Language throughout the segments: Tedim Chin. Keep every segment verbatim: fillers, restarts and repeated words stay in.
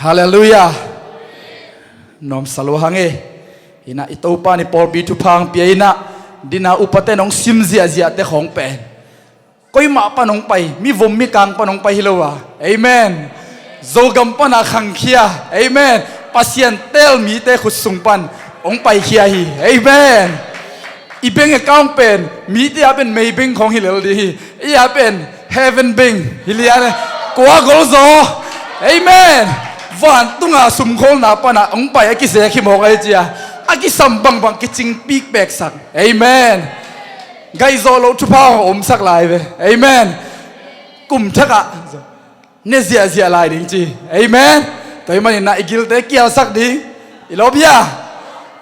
Halleluiah. Nuamsa lua hang e. Hi-in ah i Topa in pawlpi thupha hong pia hi-in ah, dina upate nong sim ziahziahte khawng pen koimah pan hong pai, mivom mikang pan hong pai hi lo a. Amen. Zogam pana khangkhia. Amen. Pasian teel mite khut sung pan hong paikhia hi. Amen. I bank account pen mite a pen Maybank khawng hi lel ding hi. Ei a pen Heaven Bank hi lian e. Kua gol zaw. Amen. Vantunga sumkholna pana hong pai a kizek hi mawk ahi cia, a kisam bangbang kicing pikpeksak. Amen. Gaihzawh loh thupha hong omsak lai ve. Amen. Kum thakah ne ziahziah lai ding ci. Amen. Tua ahih manin ah i gilte kialsak ding. I lawpia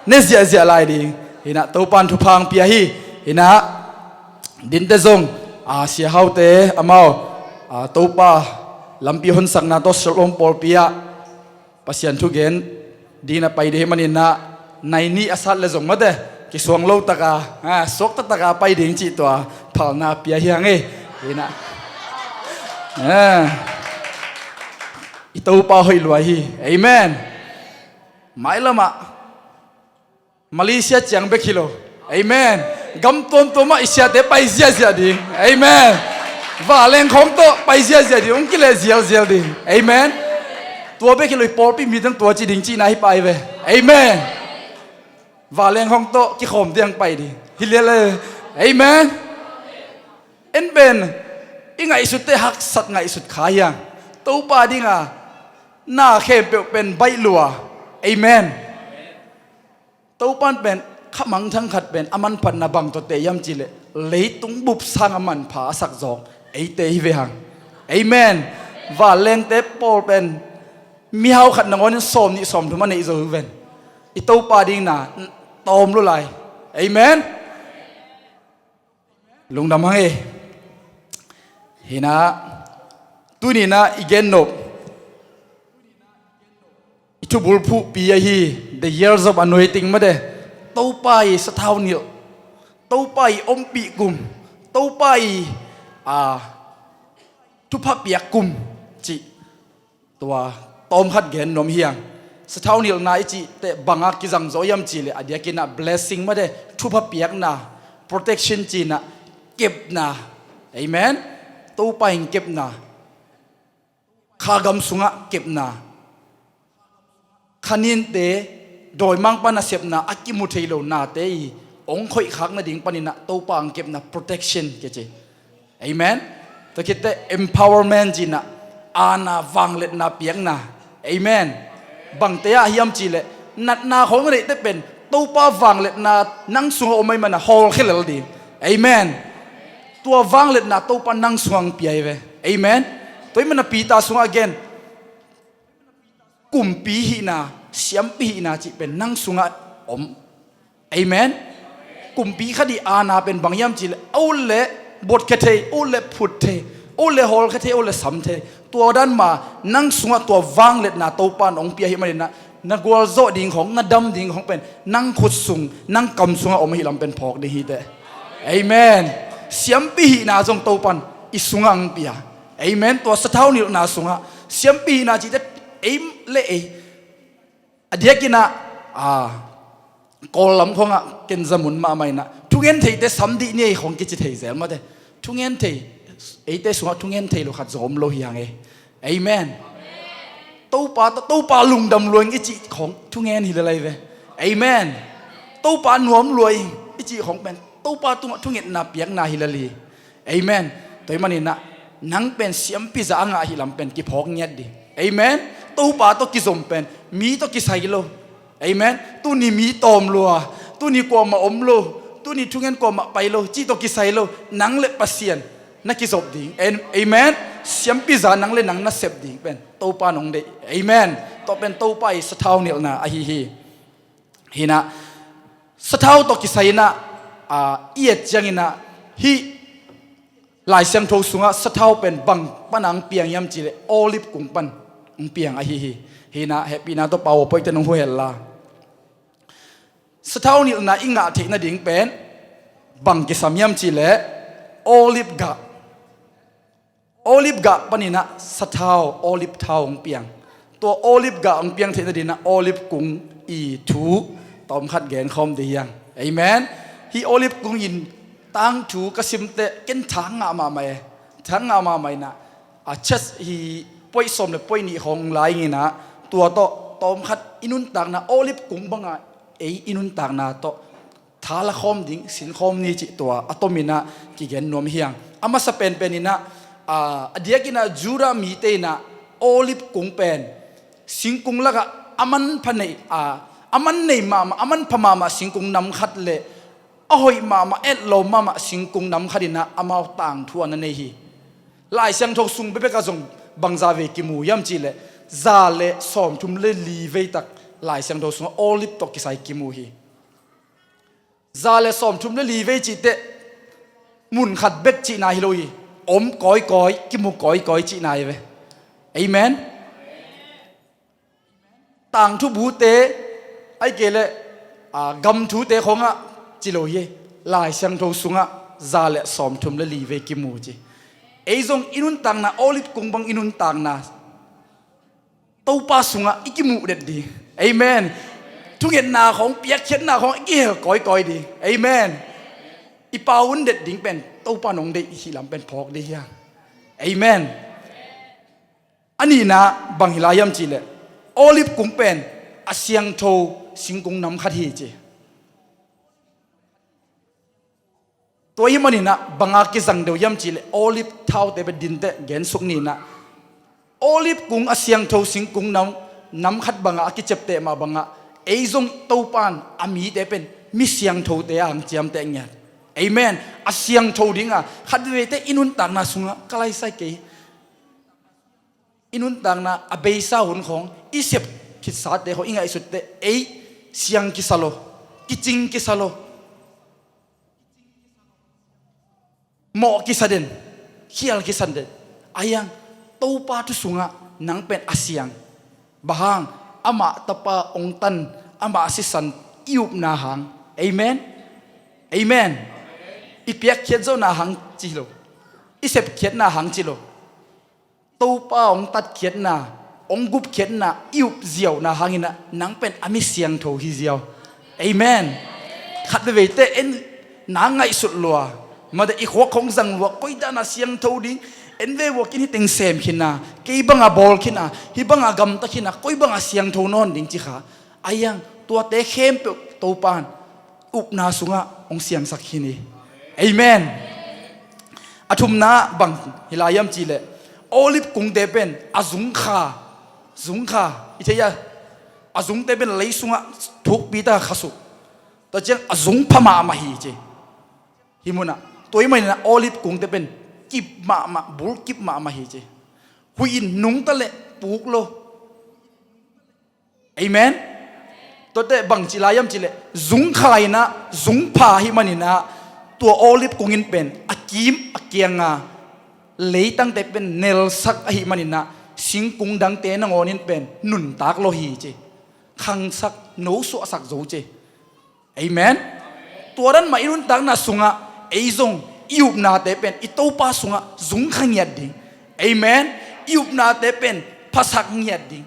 ne ziahziah lai ding. Hi-in ah Topa in thupha hong pia hi. Hi-in ah dinte zong, a, Sia Haute amau, a, Topa lampi honsakna tawh Shalom pawlpi ah Pasian thugen dingin a pai ding ahih manin ah, nai nih a sat le zong mate kisuang lo taka, a, suakta taka pai ding cih tua phalna pia hi hang e. Hi-in ah, a, i Topa hoih lua hi. Amen. Mailamah Malaysia ciang bek hi lo. Amen. Gam tuamtuamah i siate pai ziahziah ding. Amen. Vanleng khawng tawh pai ziahziah ding, hong kileh zialzial ding. Amen. Tua bek hi lo, i pawlpi mi teng tua ci ding cihna hi pah hi ve. Amen. Vanleng khawng tawh kikhawm ding pai ding hi lian e. Amen. En pen i ngaihsutte haksat ngaihsut kha hi hang. Topa dinga na khempeuh pen baih lua. Amen. Topa in pen khamangthang khat pen a manphatna bang tawh teh hiam cih leh, leitung bup sanga manpha a sak zawk eite hi ve hang. Amen. Vanlengte pawl pen mihau khat nangawnin sawmnih sawmthum a neih zo hi ven. I Topa ding na tawm lua lai. Amen. Lungdam hang e. Hi-in ah tuni-in ah i gen nop, i thubulphuhpi ahi The Years of Anointing mate, Topa i sathau nilh, Topa i ompih kum, Topa i, a, thupha piak kum cih tua tawmkhat gen nuam hi hang. Sathau nilhna i cih teh banga kizang zaw hiam cih leh, a diakin ah blessing mate, thupha piakna, protection cihna, kepna. Amen. Topa in kepna, kha gam sungah kepna, kha ninte, dawimangpa nasepna a kimu thei lo nate i hong khoihkhak nading panin ah Topa hong kepna, protection kici. Amen. Tua khit teh empowerment cihna, aana vangliatna piakna. Amen. Bangte ah hiam cih leh, natna khawng na neih teh pen Topa vangliatna nang sungah om ahih manin ah hawlkhia lel ding. Amen. Tua vangliatna Topa nang sungah hong pia hi ve. Amen. Tua ahih manin ah Peter sungah a gen, kumpi hihna, siampi hihna cih pen nang sungah om. Amen. Kumpi khat i aana pen bang hiam cih leh, a ut leh buatkhia thei, a ut leh phut thei, a ut leh hawlkhia thei, a ut leh sam thei. Tua dan mah nang sungah tua vangliatna Topa in hong pia ahih manin ah, na gualzawh ding khawng, na dam ding khawng pen nang khut sung, nang kam sungah om ahih lam pen phawk ding hi teh. Amen. Siampi hihna zong Topa in i sungah hong pia. Amen. Tua sathau nilhna sungah siampi hihna cih teh, ei le ei, a diakin ah, a, Kawl lam khawngah ken za mun mahmah in ah, thungen theite samdih ni ei khawng kici thei zel mate. Thungen thei, eite sungah thungen thei lo khat zong om lo hi hang e. Amen. Topa tawh, Topa lungdam lua ing i cih khawng thungen hi lel hi ve. Amen. Topa nuam lua ing i cih khawng pen Topa tungah thungetna piakna hi lel hi. Amen. Tua ahih manin ah, nang pen siampi zah a ngah ahih lam pen kiphawk ngiat ding. Amen. Topa tawh kizom pen mi tawh kisai lo. Amen. Tuni mi tawm lua, tuni kuamah om lo, tuni thungen kuamah pai lo cih tawh kisai lo, nang le Pasian na kizop ding. Amen. Siampi zah nang le nang na sep ding pen Topa in hong deih. Amen. Tua pen Topa i sathau nilhna ahi hi. Hi-in ah, sathau tawh kisai-in ah, a, i et ciangin ah, hih Lai Siangtho sungah sathau pen bang pana hong piang hiam cih leh, olive kung pan hong piang ahi hi. Hi-in ah, hehpihna tawh PowerPoint-te nong huh hen la. Sathau nilhna i ngah theih nading pen bang kisam hiam cih leh, olive gah. Olive gah panin ah sathau, olive thau hong piang. Tua olive gah hong piang theih nadingin ah olive kung i thu tawmkhat genkhawm dih hiang. Amen. Hih olive kung in tangthu ka simteh ken thak ngah mahmah e. Thak ngah mahmah in ah, a church hi point sawm le point nih khawng lai ing in ah, tua tawh tawmkhat i nuntakna olive kung bangah ei i nuntakna tawh tha lakhawm ding sinkhawm ni cih tua a tomin ah kigen nuam hiang. A masa penpen in ah, a diakin ah Judah mite in ah olive kung pen singkung lakah a manpha nei, a, a man nei mahmah, a manpha mahmah singkung nam khat le a hoih mahmah, etlawm mahmah singkung nam khat in ah amau tangthu a na nei hi. Lai Siangtho sung bekbek ah zong bangza vei kimu hiam cihleh, za le sawmthum le li vei tak Lai Siangtho sungah olive tawh kisai kimu hi. Za le sawmthum le li vei cihteh mun khat bek cihna hi lo hi. Om kawikawi, kimu kawikawi cihna hi ve. Amen. Tangthu bute, ahih kei leh, a, gam thute khawngah ci lo hi. Lai Siangtho sungah za le sawmthum le li vei kimu ci. Ei zong i nuntakna olive kung bang i nuntakna Topa sungah i kimuh det ding. Amen. Thungetna khawng, piakkhiatna khawng i kihel kawikawi ding. Amen. I pau un det ding pen Topa nong deih hih lam pen phawk dih hiang. Amen. A nihna bang hi lai hiam cihleh, olive kung pen a siangtho singkung nam khat hi ci. Tua ahih manin ah banga kizang deuh hiam cihleh olive thaute pen dinteh gensuk ni in ah, olive kung a siangtho singkung nam, nam khat bangah a kiciapteh mah bangah ei zong Topa in a mite pen mi siangthote a hong ciamteh ngiat. Amen. A siangtho dingah khat veivei teh i nuntakna sungah ka laisai kei. I nuntakna a beisa hun khawng, i sep khitsate khawng i ngaihsut teh ei siang kisa lo, kicing kisa lo, mawh kisa den, khial kisa den. Ahi hang Topa thu sungah nang pen a siang. Bang hang? Amah tapa hong tan, amah sisan i upna hang. Amen. Amen. I piakkhiat zawhna hang ci lo, i sepkhiatna hang ci lo. Topa hong tatkhiatna, hong gupkhiatna i up ziauna hangin ah nang pen a mi siangtho hi ziau. Amen. Khat veivei teh en na ngaihsut lua, mate i khuak hong zang lua, koi dan a siangtho ding, en ve vua, ken hi teng sem khin a, kei banga bawl khin a, hih banga gamta khin a, koi banga siangtho nawn ding ci kha. Ahi hang tuate khempeuh Topa in upna sungah hong siangsak khin hi. Amen. A thumna bang hi lai hiam cihleh, olive kungte pen a zungkha, zungkha i thei a, a zungte pen lei sungah thukpi taka khasuk, tua ciang a zungpha mahmah hi ci. Hih munah tua ahih manin ah olive kungte pen kip mahmah, bul kip mahmah hi ci. Huih in nungta leh puk lo. Amen. Tuate bang ci lai hiam cihleh, zungkha in ah zungpha ahih manin ah tua olive kung in pen a kim a kianga leitangte pen nelsak ahih manin ah singkung dangte nangawn in pen nuntak lo hi ci. Khangsak, nosuahsak zo ci. Amen. Tua dan mah i nuntakna sungah ei zong i upnate pen i Topa sungah zungkha ngiat ding. Amen. I upnate pen phasak ngiat ding.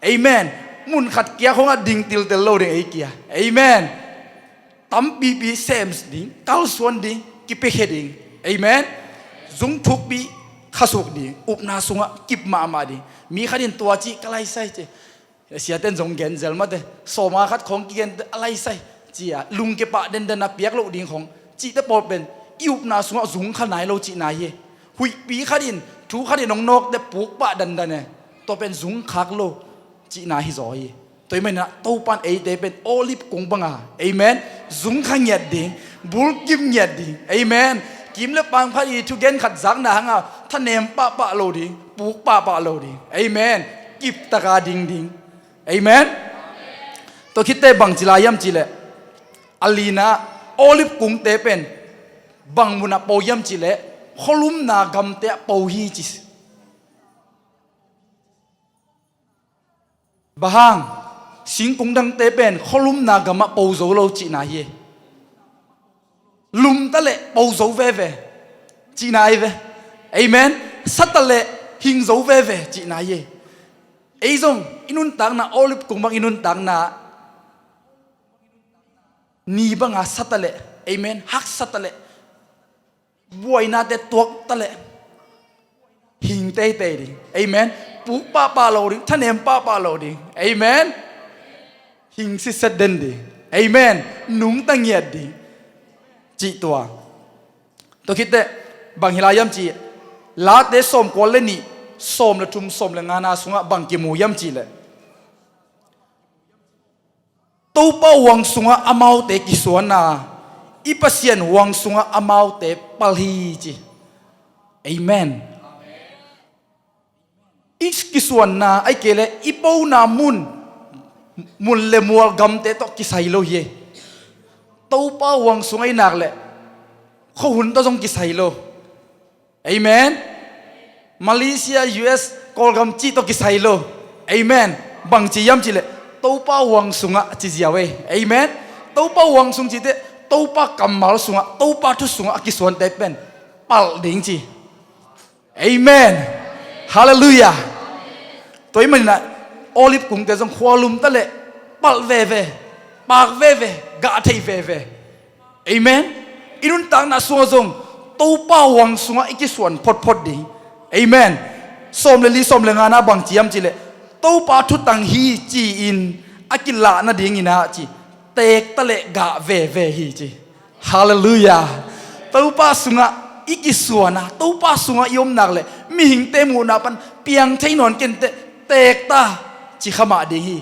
Amen. Mun khat kia khawngah ding tiltel lo ding ei kia. Amen. Tampipi sem ding, kalsuan ding, kipiakhia ding. Amen. Zungthukpi khasuk ding, upna sungah kip mahmah ding. Mi khat in tua ci ka laisai ci. Siaten zong gen zel mate, sawma khat khawng kigen a laisai ci-a lungkia pah dendan a piak loh ding khawng cihte pawl pen i upna sungah zungkha nai lo cihna hi. Huihpi khat in, thu khat in hong nawkte puk pah dandan e, tua pen zungkhak lo cihna hi zaw hi. Tua ahih manin ah Topa in eite pen olive kung banga, amen, zungkha ngiat ding, bulkip ngiat ding. Amen. Kim le pang phat i thugen khat zakna hanga thanem pahpah lo ding, puk pahpah lo ding. Amen. Kiptaka ding ding. Amen. Tua khitteh bang ci lai hiam cihleh, a lina, olive kungte pen bang munah po hiam cihleh, khualumna gamte ah po hi ci. Bang hang? Singkung dangte pen khualumna gamah po zo lo cihna hi. Lumta leh po zo veve cihna hi ve. Amen. Sata leh hing zo veve cihna hi. Ei zong i nuntakna, olive kung bang i nuntakna ni banga sa ta leh, amen, haksa ta leh, buainate tuak ta leh, hing teitei ding, amen. Puk pahpah lo ding, thanem pahpah lo ding, amen. Hing sitset den ding, amen. Nungta ngiat ding, cih tua. Tua khitteh bang hi lai hiam cih, Late sawmkua le nih, sawm le thum, sawm le ngana sungah bang kimu hiam cih leh, Topa huang sungah amaute kisuan a, i Pasian huang sungah amaute pal hi ci. Amen. I kisuanna, ahih kei leh i pona mun, mun le mual gamte tawh kisai lo hi. Topa huang sungah i nak leh khuahun tawh zong kisai lo. Amen. Malaysia, U S, Kawlgam cih tawh kisai lo. Amen. Bang ci hiam cih leh, Topa huang sungah ci ziau ei. Amen. Topa huang sung cih teh, Topa kammal sungah, Topa thu sungah a kisuante pen palh ding ci. Amen. Halleluiah. Tua ahih manin ah, olive kungte zong khualum ta leh palh veve, paak veve, gah thei veve. Amen. I nuntakna sungah zong Topa huang sungah i kisuan photphot ding. Amen. Sawm le li, sawm le ngana bang ci hiam cih leh, Topa thutang hi ci-in a kilah nadingin ah ci, teek ta leh gah veve hi ci. Halleluiah. Topa sungah i kisuan a, Topa sungah i om nak leh mihingte muhna pan piang thei nawn kei inteh, teek ta, ci kha mah ding hi.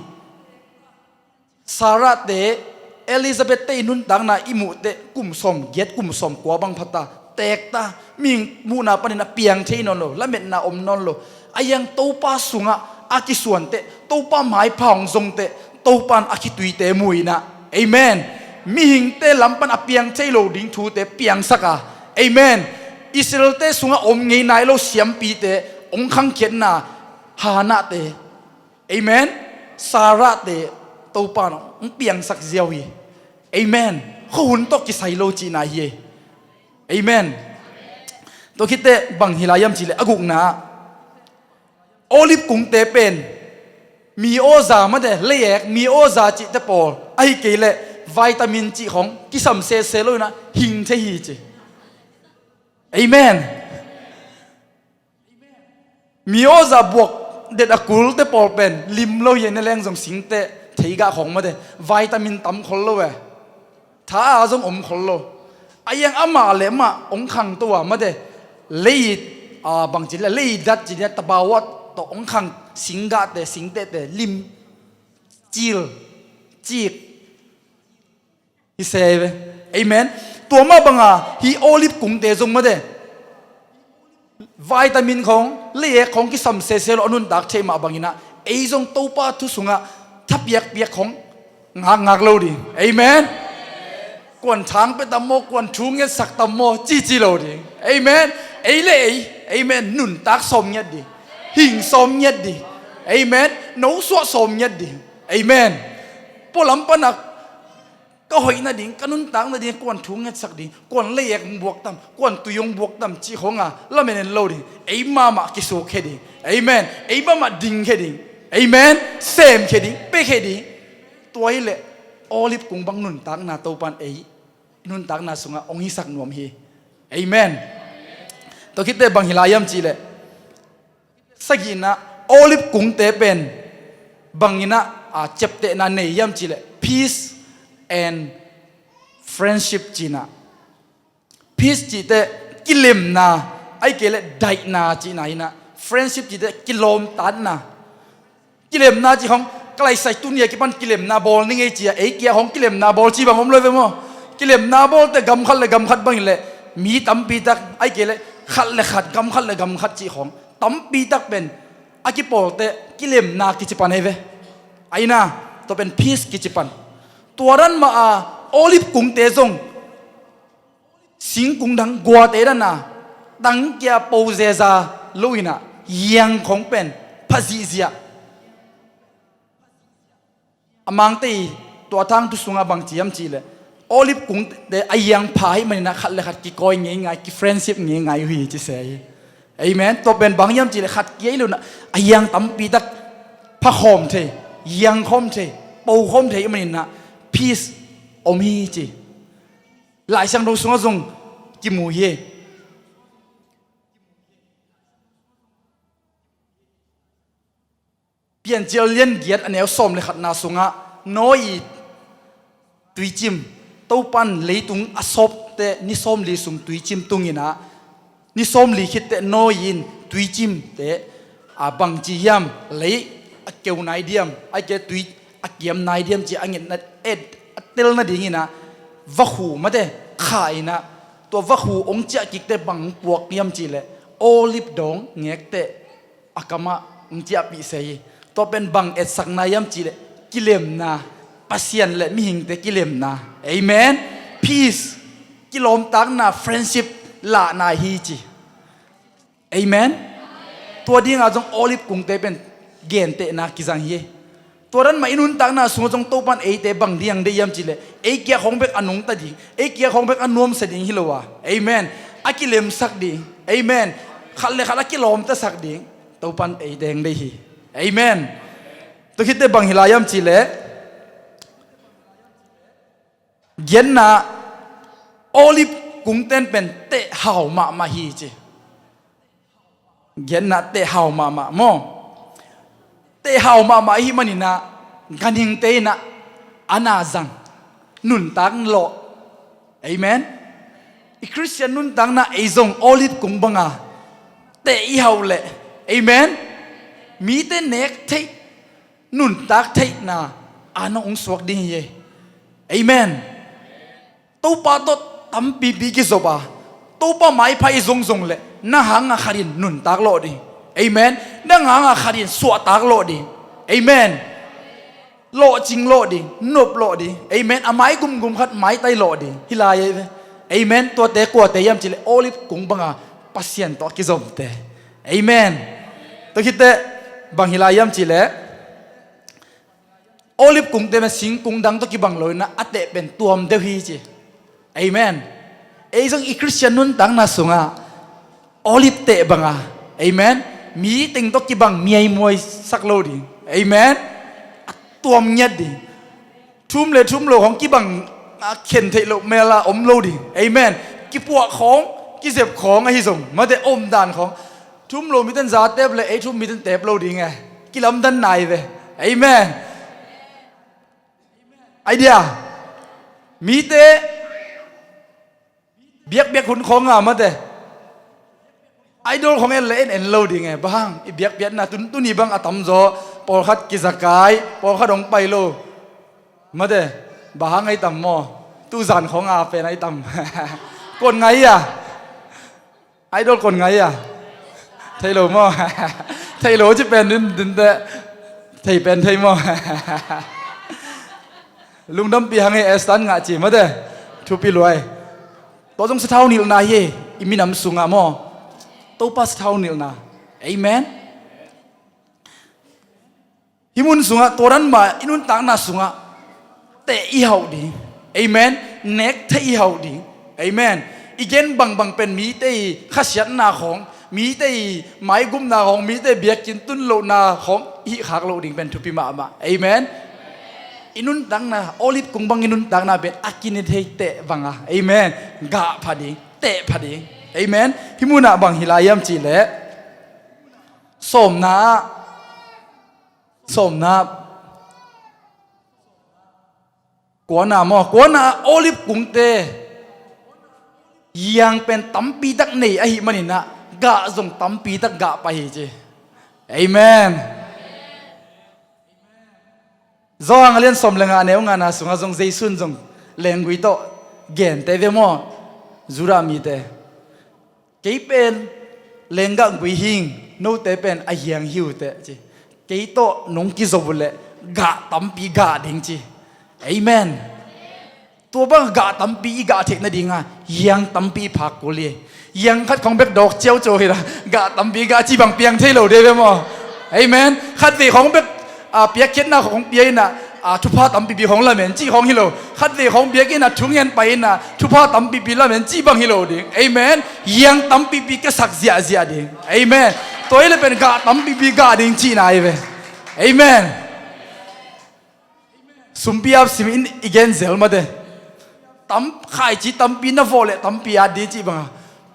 Sarah te, Elizabeth te i nuntakna i muh teh, kum sawmgiat, kum sawmkua bang pha ta, teek ta, mihing muhna panin a piang thei nawn lo, lametna om nawn lo. Ahi hang Topa sungah a kisuan teh, Topa maipha hong zong teh, Topa in a khituite mu in ah. Amen. Mihingte lam pan a piang thei lo ding thute piangsak a. Amen. Israelte sungah om ngei nai lo siampite hong khangkhiatna, Hannah te, amen, Sarah te, Topa in hong piangsak ziau hi. Amen. Khuahun tawh kisai lo cihna hi. Amen. Tua khitteh bang hi lai hiam cih leh, a gukna, olive kungte pen mi awza mate, leiek, mi awza cihte pawl, ahih kei leh vitamin cih khawng kisam sese lo in ah hing thei hi ci. Amen. Mi awza buak det a kulte pawl pen lim lo hi, ne leng zong singteh, theigah khawng mate, vitamin tam khol lo e. Tha a zong om khol lo. Ahi hang amah le amah hong khangto a mate, lei, a, bang ci leh, lei dat ci leh, tabawa tawh hong khang singgahte, singtehte, lim, cil, cik, hi se ve. Amen. Tua mah banga hih olive kungte zong mate, vitamin khawng, leiek khawng kisam sese lo a nuntak theih mah bangin ah, ei zong Topa thu sungah tha piakpiak khawng ngakngak lo ding. Amen. Kuan thang pia tam maw, kuan thu ngetsak tam maw, cici lo ding. Amen. Ei le ei, amen, nuntak sawm ngiat ding, hing sawm ngiat ding. Amen. Nosuah sawm ngiat ding. Amen. Pualam panin ah ka hoih nading, ka nuntak nading, kuan thu ngetsak ding, kuan leiek hong buak tam, kuan tui hong buak tam cih khawng a lamen en lo ding. Ei mahmah kisukkhia ding. Amen. Ei mahmah dingkhia ding. Amen. Semkhia ding, piakhia ding. Tua hi leh olive kung bang nuntakna Topa in ei nuntakna sungah hong hisak nuam hi. Amen. Tua khitteh bang hi lai hiam cih leh, sagihna, olive kungte pen bangin ah, a, ciaptehna nei hiam cih leh, peace and friendship cihna. Peace cih teh kilemna, ahih kei leh daihna cihna hi in ah, friendship cih teh kilawmtatna. Kilemna cih khawng, ka laisai tuni a kipan kilemna bawl ning ei ci a, ei kiang khawng kilemna bawl cih bang om lo ve maw. Kilemna bawl teh gam khat le gam khat bang hi leh, mi tampi tak, ahih kei leh khat le khat, gam khat le gam khat cih khawng tampi tak pen a kipawl teh kilemna kici pan hi ve. Ahi in ah, tua pen peace kici pan. Tua dan mah a olive kungte zong singkung dang guate dan a tangkia po zeza lo in ah, hiang khawng pen pha zihziah. A Mangte i tua thang thu sungah bang ci hiam cih leh, olive kungte a hiang pha ahih manin ah khat le khat kikawi ngeingai, ki-friendship ngeingai uh hi ci se hi. Amen. Tua pen bang hiam cih leh khat kia hi lo in ah, a hiang tampi tak phakhawm thei, yangkhawm thei, pokhawm thei i maninah peace om hi ci. Laisiangtho sungah zong kimu hi. Piancil lian giat a neu sawm le khatna sungah Noah i tuicim, Topan leitung a sawpte ni sawmli sung tuicim tunginah, ni sawmli khitte Noah in tuicimte a bangci hiam, lei a keu nai diam, a ke tui a kiam nai diam ci a ngetna et a tel nadinginah vakhu mate kha inah, tua vakhu ong ciah kikte bang puak hiam cihleh olive dawng ngekte a kamah ong ciahpih se hi. Tua pen bang etsakna hiam cihleh kilemna, Pasian le mihingte kilemna. Amen. Peace, kilawmtakna, friendship lahna hi ci. Amen. Tua dinga zong olive kungte pen gentehna kizang hi. Tua dan mah i nuntakna sungah zong Topan eite bang ding deih hiam cihleh ei kiak hong bek a nungta ding, ei kiak hong bek a nuamsa ding hi lo a, amen, a kilemsak ding, amen, khat le khat a kilawmtasak ding Topan eite hong deih hi. Amen. Tua khitte bang hi lai hiam cihleh giatna, olive kungten pen teh hau mahmah hi ci. Giatna teh hau mahmah maw? Teh hau mahmah ahi maninah ganhingte inah a na zang, nuntak lawh. Amen. I Khristian nuntakna ei zong olive kung banga teh i hauh leh, amen, mite nek theih, nuntak theihna a nong ung suak ding hi. Amen. Topa tawh tampipi kizop a, Topa maipha i zongzong leh nang hanga khatin nuntak lawh ding. Amen. Nang hanga khatin suahtak lawh ding. Amen. Lawhcing lawh ding, nop lawh ding. Amen. A mai gumgum khat maitai lawh ding hi lai. Amen. Tuate kuate hiam cihleh olive kung banga Pasian tawh a kizomte. Amen. Tua khitte bang hi lai hiam cihleh olive kungte pen singkung dang tawh kibang lo inah a teh pen tuam deuh hi ci. Amen. Ei zong i Khristian nuntakna sungah olive teh banga, amen, mi teng tawh kibang miaimuai sak lo ding. Amen. A tuam ngiat ding. Thum le thum lo khawng kibang a khen theih loh mela om lo ding. Amen. Kipuah khawng, kizep khawng ahi zong mate omdan khawng. Thum lo miten za tep le ei thum miten tep lo ding e. Kilamdan nai ve. Amen. Idea. Mite biakbiak hun khawng a mate idol khawng en le en en lo ding e. Bang hang i biakpiatna tun tuni bang a tamzaw pawlkhat kizakai, pawlkhat hong pai lo. Mate bang hang ai tam maw? Tuzan khawng a pen ai tam. Kon ngai a Idol kon ngai a? Thei lo maw? Thei lo ci pen din dinte. Thei pen thei maw? Lungdampi hang e, estan ngah ci mate. Thupi luai. Tua zong sathau nilhna hi. I minam sungah maw? Topa sathau nilhna. Amen. Hih mun sungah tua dan mah i nuntakna sungah teh i hauh ding. Amen. Nek thei i hauh ding. Amen. I gen bangbang pen mite i khasiatna khawng, mite i maigupna khawng, mite biakinn tun lohna khawng i hih khak loh ding pen thupi mahmah. Amen. I nuntakna olive kung bang i nuntakna pen a kine thei teh banga. Amen. Gah pha ding, teh pha ding. Amen. Hih munah bang hi lai hiam cihleh sawmna ah Sawmna kuana maw? Kuana olive kungte yiang pen tampi tak nei ahih maninah gah zong tampi tak gah pah hi ci. Amen. Zawhang a lian sawm le nga a neu ngana sungah zong Jesu'n zong lenggui tawh gente ve maw? Judah mite. Kei pen lenggah gui hing, note pen a hiang hi uh teh ci. Kei tawh nong kizop uh leh gah tampi gah ding ci. Amen. Tua bang gah tampi i gah theih nadinga hiang tampi i phak kul hi. Hiang khat khawng bek dawk ciauciau hi la gah tampi gah ci bang piang thei lo dei ve maw? Amen. Khatvei khawng bek a, piakkhiatna khawng pia inah, a, thupha tampipi khawng lamen cih khawng hi lo. Khatvei khawng piak inah thungen pai inah thupha tampipi lamen cih bang hi lo ding. Amen. Hiang tampipi ka sak ziahziah ding. Amen. Tua hi le pen gah tampipi gah ding cihna hi ve. Amen. Sumpi ap sim in i gen zel mate. Tam khaici tampi na vawh leh tampi at ding cih banga,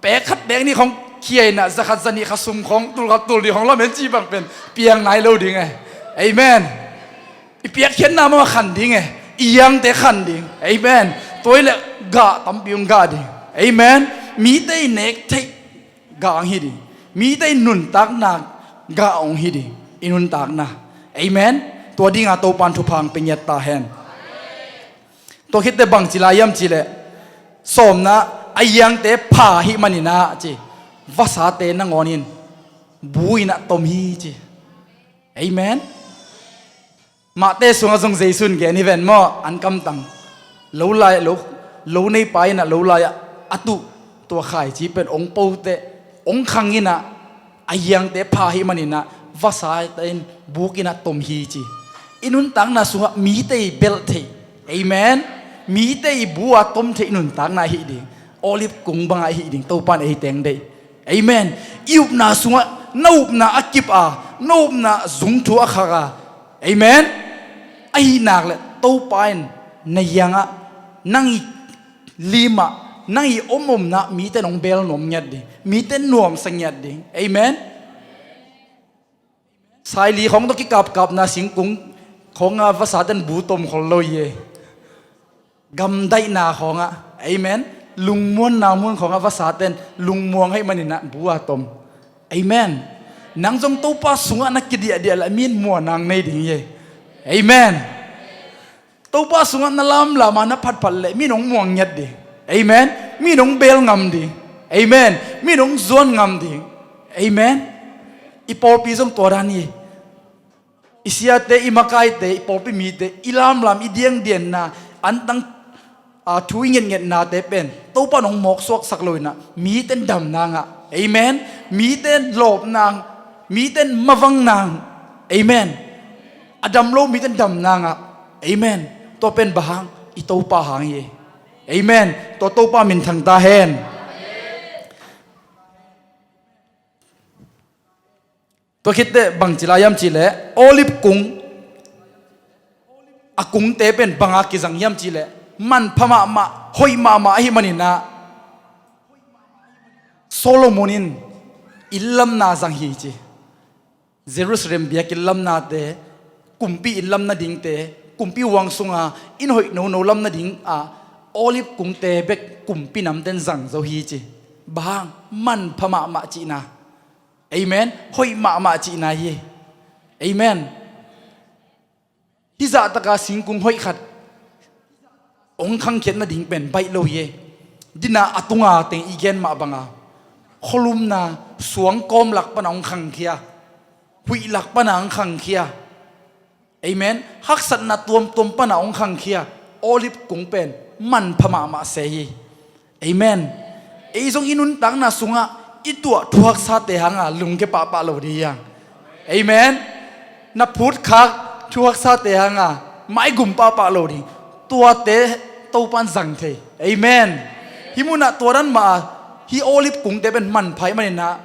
pek khat pek nih khong khia inah, za khat za nih kha sum khong tul khat tul nih khong lamen cih bang pen piang nai lo ding e. Amen. I piakkhiatna mah khan ding e. I angte khan ding. Amen. Tua hi leh gah tampi hong gah ding. Amen. Mite i nek theih gah hong hi ding. Mite i nuntakna gah hong hi ding. I nuntakna. Amen. Tua dinga Topan thupha hong pia ngiat ta hen. Tua khitte bangci lai hiam cih leh, sawmna, a angte pha ahih maninah ci, vasate nangawn in bu inah tom hi ci. Amen. Matthai sungah zong Jesu in gen hi ven maw, an kamtang. Lo lai, lo, lo neipa inah lo lai-ah a tuh tua khaici pen hong po teh, hong khang inah, a angte pha ahih maninah vasate in buk inah tom hi ci. I nuntakna sungah mite i belh theih. Amen. Mite i bu a tom theih nuntakna ahih ding. Olive kung bangah ahih ding. Topan ei teng deih. Amen. I upna sungah na upna a kip a, na upna zung thu a khak a. Amen. Ahih nak leh Topa in na angah, nang i limah, nang i om omna mite nong bel nuam ngiat ding. Mite nuamsa ngiat ding. Amen. Saili khong tawh kikapkapna singkung khongah vasaten bu tom khol lo hi e. Gamdaihna khongah, amen, lungmuanna mun khongah vasaten lungmuang ahih maninah bu a tom. Amen. Nang zong Topa sungah na kidiahdiah leh min muanang nei ding hi e. Amen. Topa sungah na lamlam a na phatphat leh mi nong muang ngiat ding. Amen. Mi nong bel ngam ding. Amen. Mi nong zuan ngam ding. Amen. I pawlpi zong tua dan hi. I siate, i makaite, i pawlpi mite, i lamlam, i diangdianna, antang, a, thu i ngetngetnate pen Topa nong mawksuaksak lo inah mite in damna ngah. Amen. Mite in lawpna, mite in mavangna. Amen. A dam lo mite in damna ngah. Amen. Tua pen bang hang? I Topa hang hi. Amen. Tua Topa minthang ta hen. Tua khitteh bangci lai hiam cih leh, olive kung, a kungte pen banga kizang hiam cih leh, manpha mahmah, hoih mahmah ahih maninah Solomon in inn lamna zang hi ci. Jerusalem biakinn lamnate, kumpi inn lam nadingte, kumpi huang sunga inn hoih nono lam nading a olive kungte bek kumpi namten zang zo hi ci. Bang hang? Manpha mahmah cihna. Amen. Hoih mahmah cihna hi. Amen. Hih zahtaka singkung hoih khat hong khangkhiat nading pen baih lo hi e. Dina a tunga teng i gen mah banga, khualumna suangkawm lak pana hong khangkhia, huih lak pana hong khangkhia. Amen. Haksatna tuamtuam pana hong khangkhia olive kung pen manpha mahmah se hi. Amen. Ei zong i nuntakna sungah i tuah thuhaksate hanga lungke pahpah lo ding hi hang. Amen. Na phutkhak thuhaksate hanga maigum pahpah lo ding. Tuate Topan zang thei. Amen. Hih munah tua dan mah a, hih olive kungte pen manpha ahih maninah,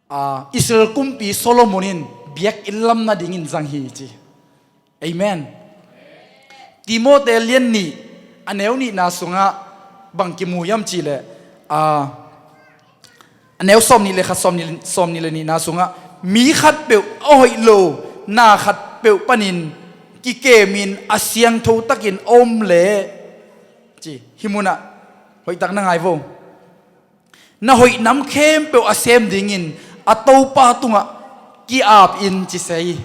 a, Israel kumpi Solomon in biakinn lam nadingin zang hi ci. Amen. Timote lian nih, a neu nihna sungah bang kimu hiam cih leh, a, a neu sawmnih le khat, sawmnih, sawmnih le nihna sungah, mi khatpeuh a hoih lo na khatpeuh panin kikemin a siangtho takin a om leh ci. Hih munah hoihtak na ngai vo. Na hoih nam khempeuh a sem dingin a Topa tungah ki-ap in ci se hi.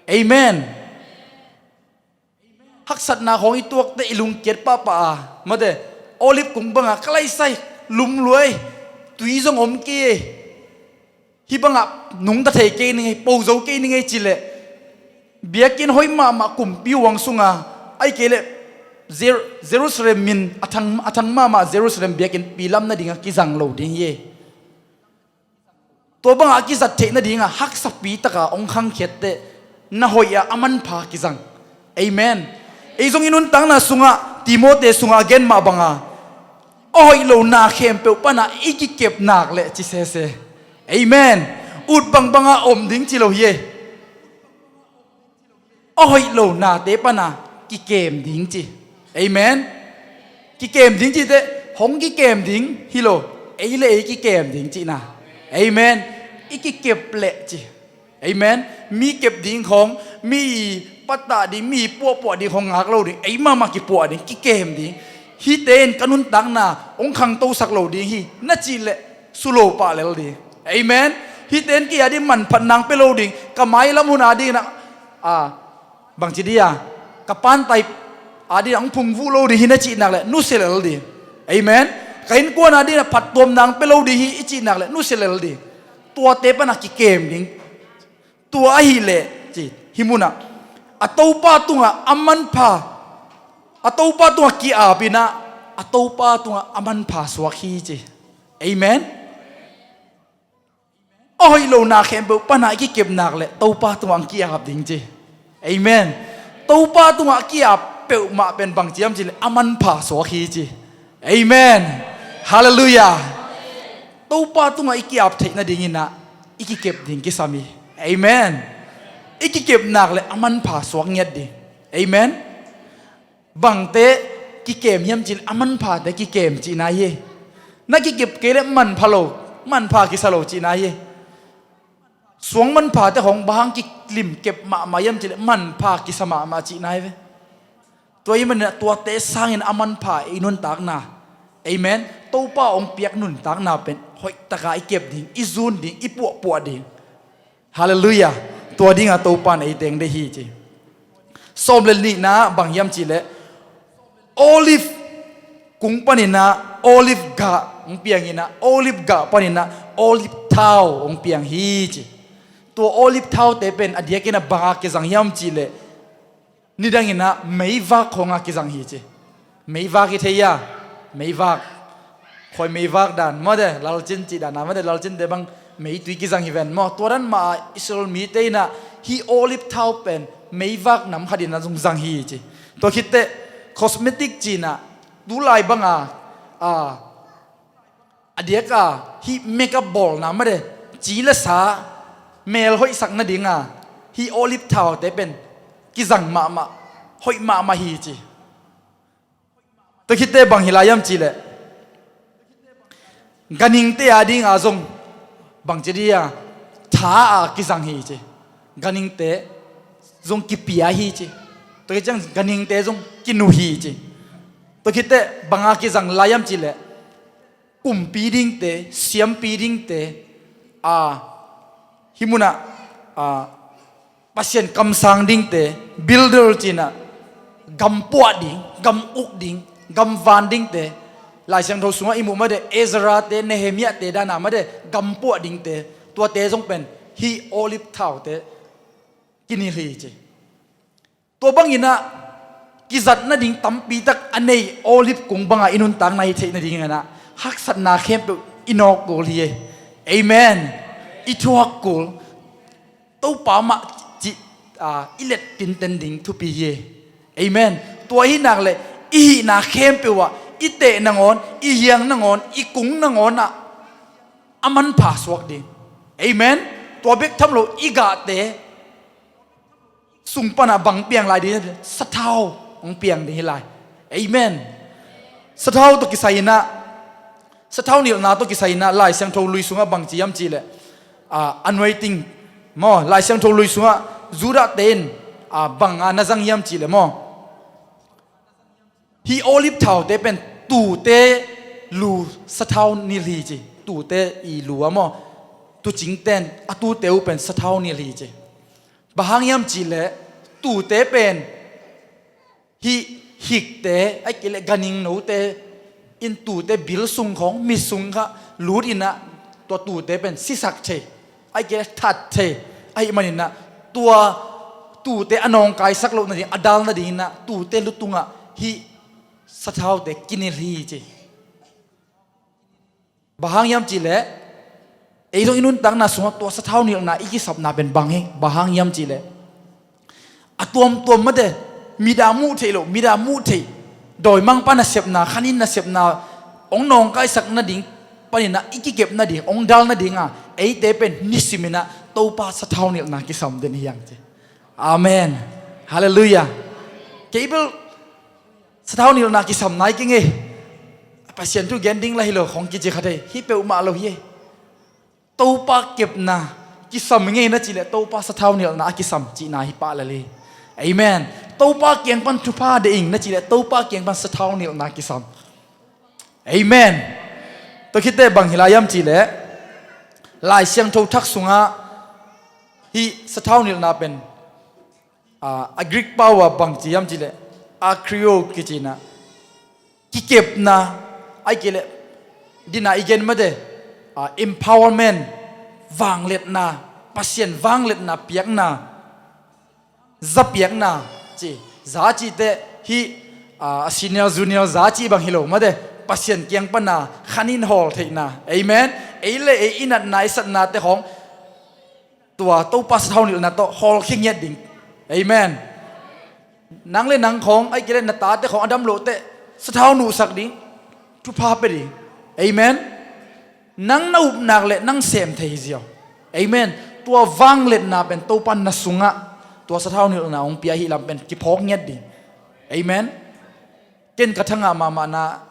Amen. Haksatna khawng i tuakte i lungkiat pahpah a, mate, olive kung banga ka laisai, lumluai, tui zong om kei, hih bangah nungta thei kei ning ei, po zo kei ning ei cileh, biakinn hoih mahmah kumpi huang sunga, ahih kei leh Jer-, Jerusalem min a thang, a thang mahmah Jerusalem biakinnpi lam nadinga kizang lo ding hi. Tua bangah a kizat theih nadinga haksapi taka hong khangkhiatteh na hoih ah a manpha kizang. Amen. Ei zong i nuntakna sungah Timote sungah a gen mah banga a hoih lo na khempeuh pana i kikep nak leh ci sese. Amen. Ut bangbanga om ding ci lo hi e. A hoih lo nate pana kikem ding ci. Amen. Kikem ding cite hong kikem ding hi lo, ei le ei kikem ding cihna. Amen. I kikep leh ci. Amen. Mi kep ding khong, mi i pattah ding, mi i puahpuah ding khong ngak lo ding, ei mahmah kipuah ding, kikem ding. Hihte in ka nuntakna hong khangtosak lo ding hi na cih leh sulo pah lel ding. Amen. Hihte in kei a ding manphat nang pia lo ding, ka mailam hun a ding na, a, bangci dia, ka pantai a ding hong phungvuh lo ding hi na cih nak leh nusia lel ding. Amen. Ka innkuan a ding na phattuam nang pia lo ding hi i cih nak leh nusia lel ding. Tuate pana kikem ding. Tua ahih leh ci, hih munah a Topa tungah a manpha, a Topa tungah ki-ap inah a Topa tungah a manpha suak hi ci. Amen. A hoih lo na khempeuh pana i kikep nak leh Topa tungah ang ki-ap ding ci. Amen. Topa tungah ki-ap peuhmah pen bangci hiam cih leh a manpha suak hi ci. Amen. Halleluiah. Topa tungah i ki-ap theih nadinginah i kikep ding kisam hi. Amen. I kikep nak leh a manpha suak ngiat ding. Amen. Bangte kikem hiam cih leh a manphate kikem cihna hi. Na kikep kei leh manpha lo, manpha kisa lo cihna hi. Suang manphate hong bang hang kilim kep mahmah hiam cih leh manpha kisa mahmah cihna hi ve. Tua ahih manin tuate sangin a manpha i nuntakna. Amen. Topa hong piak nuntakna pen hoihtaka i kep ding, i zun ding, i puahpuah ding. Halleluiah. Tua dinga Topa in ei teng deih hi ci. Sawm le nihna bang hiam cih leh olive kung paninah olive gah hong pianginah olive gah paninah olive thau hong piang hi ci. Tua olive thaute pen a diakinah banga kizang hiam cih leh nidanginah meivak khawngah kizang hi ci. Meivak i thei a, meivak. Khoi meivak dan mawte, lalcin cih dan a mawte, lalcinte bang meitui kizang hi ven maw. Tua dan mah a Israel mite inah hih olive thau pen meivak nam khatinah zong zang hi ci. Tua khitteh cosmetic cinah tulai banga a, a diaka hih makeup bawlna mawte, ci le sa mel hoihsak nadinga hih olive thaute pen kizang mahmah, hoih mahmah hi ci. Tua khitteh bang hi lai hiam cih leh ganhingte a dinga zong bangci dia tha a kizang hi ci. Ganhingte zong kipia hi ci. Tua khit ciang ganhingte zong kinu hi ci. Tua khitteh banga kizang lai hiam cih leh kumpi dingte, siampi dingte, a, hih munah, a, Pasian kamsang dingte, builder cinah gam puah ding, gam uk ding, gam van dingte, Lai Siangtho sungah i muh mawte, Ezra-te, Nehemiah-te dana mawte, gam puah dingte, tuate zong pen hih olive thaute kinilh hi ci. Tua banginah kizat nading tampitak a nei olive kung banga i nuntakna hi theih nadinginah haksatna khempeuh i nawk kul hi. Amen. I thuak kul. Topa mah cih, a, i let tinten ding thupi hi. Amen. Tua hi nak leh i hihna khempeuh ah i teh nangawn, i hiang nangawn, i kung nangawn ah a manpha suak ding. Amen. Tua bek tham lo i gahte sung panah bang piang lai ding, sathau hong piang ding hi lai. Amen. Sathau tawh kisai inah, sathau nilhna tawh kisai inah Lai Siangtho Lui sungah bangci hiam cih leh, a, anointing maw, Lai Siangtho Lui sungah Judah-te in, a, banga na zang hiam cih leh maw, hih olive thaute pen tuute lu sathau nilh hi ci. Tuute i lu a maw, tuucingte in a tuute uh pen sathau nilh hi ci. Bang hang hiam cih leh tuute pen hih hikte, ahih kei leh ganhing note in tuute bil sung khawng, mit sung kha lut inah tua tuute pen sisak thei, ahih kei leh that thei. Ahih maninah tua tuute a nawngkaisak loh nading, a dal nadinginah tuute lu tungah hih sathaute kinilh hi ci. Bang hang hiam cih leh ei zong i nuntakna sungah tua sathau nilhna i kisapna pen bang hi. Bang hang hiam cih leh a tuamtuam mate, mit a muh theih loh, mit a muh theih, dawimangpa nasepna, khanin nasepna hong nawngkaisak nading paninah i kikep nading, hong dal nadinga eite pen nisimin ah Topa sathau nilhna kisam den hi hang ci. Amen. Halleluiah. Kei bel sathau nilhna kisam nai kei ngei. Pasian thu gen ding la hi lo khong kici kha thei hi peuhmah lo hi. Topa kepna kisam ngei na cih leh Topa sathau nilhna a kisam cihna hi pah lel hi. Amen. Topa kiang pan thupha deih ing na cih leh Topa kiang pan sathau nilhna kisam. Amen. Tua khitteh bang hi lai hiam cih leh Lai Siangtho Thak sungah hih sathau nilhna pen, a, a Greek pau ah bang ci hiam cih leh akrio kici na, kikepna, ahih kei leh dina i gen mate, a, empowerment, vangliatna, Pasian vangliatna piakna, za piakna ci. Za cih teh hih, a, senior junior za cih bang hi lo mate, Pasian kiang pana khanin hawl theihna. Amen. Ei le ei i natna i satnate khong tua Topa sathau nilhna tawh hawlkhia ngiat ding. Amen. Nang le nang khong, ahih kei leh na tate khong a dam loh teh sathau nuhsak ding, thupha pia ding. Amen. Nang na up nak leh nang sem thei hi ziau. Amen. Tua vangliatna pen Topa na sungah tua sathau nilhna hong pia hi lam pen kiphawk ngiat ding. Amen. Ken ka thangah mahmahna,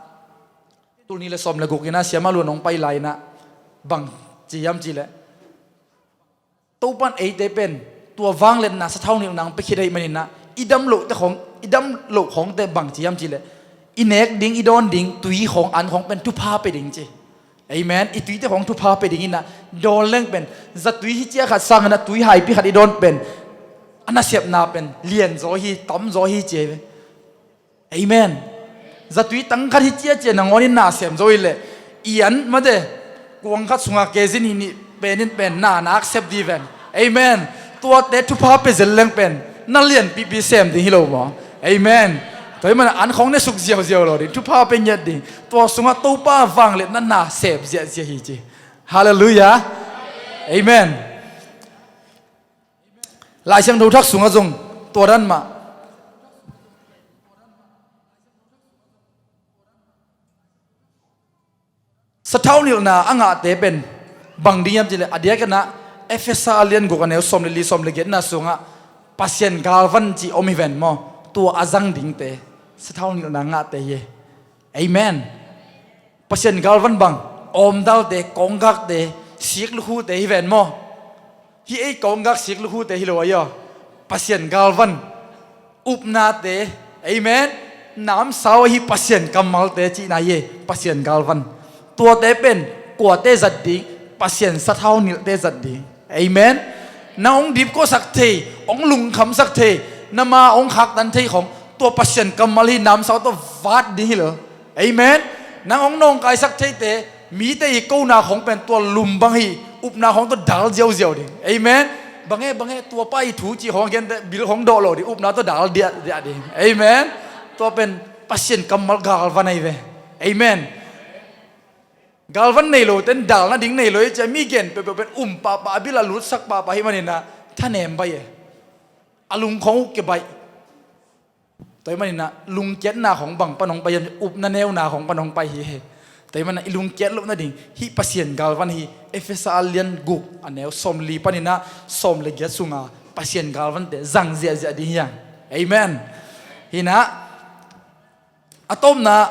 tul nih le sawm le guk inah siamah luan hong pai lai inah bang ci hiam cih leh Topan eite pen tua vangliatna sathau nilhna hong pia khit ahih maninah i dam lohte khong, i dam loh khongte bang ci hiam cih leh i nek ding, i dawn ding tui khong, an khong pen thupha pia ding ci. Amen. I tuite khong thupha pia ding inah dawn leng pen zatui hi ciah khat sanginah tui haipi khat i dawn pen a nasepna pen lianzaw hi, tamzaw hi ci hi ve. Amen. Zatui tang khat hi ciacia nangawn in na sem zo hi leh i an mate kuang khat sungah kezi nih nih pen in pen na nak sep dih ven. Amen. Tuate thupha pia zel leng pen na lianpipi sem ding hi lo maw? Amen. Tua hi mana an khong ne suk ziauziau lo ding, thupha pia ngiat ding. Tua sungah Topa vangliatna na sem ziahziah hi ci. Halleluiah. Amen. Lai Siangtho Thak sungah zong tua dan mah. Sathau nilhna a ngahte pen bang ding hiam cih leh a diakinah Efesa a lian guk a neu sawm le li, sawm le giatna sungah Pasian galvan cih om hi ven maw? Tua a zang dingte sathau nilhna ngahte hi. Amen. Pasian galvan bang, awmdalte, kawnggakte, siklukhute hi ven maw? Hih ei kawnggak siklukhute hi lo ahi aw. Pasian galvan, upnate, amen. Namsau ahi Pasian kammalte cihna hi ei, Pasian galvan. Tuate pen kuate zat ding? Pasian sathau nilhte zat ding. Amen. Na hong dipkuasak thei, hong lungkhamsak thei, na ma hong khaktan thei khong tua Pasian kammal hi, namsau tawh vat ding hi lo. Amen. Nang hong nawngkaisak theite, mite i kona khong pen tua lum bang hi, upna khong tawh dal ziauziau ding. Amen. Bange bange tua pa i thu cih khong a gente bil khong dawh lo ding, upna tawh dal diahdiah ding. Amen. Tua pen Pasian kammal galvan ahi ve. Amen. Galvan nei lo ten dal nading nei lo i cia, mi gen peuhpeuh pen um pahpah, a bil a lutsak pahpah hi maninah thanem baih e. A lung khong uh ke baih. Tua hi maninah lungkiatna khong bang pan hong pai hiam, upna neuna khong pan hong pai hi he. Tua hi maninah i lungkiat loh nading hih Pasian galvan hi, Efesa a lian guk a neu sawm li paninah sawm le giat sunga Pasian galvante zang ziahziah ding hiang. Amen. Hinah a tawpna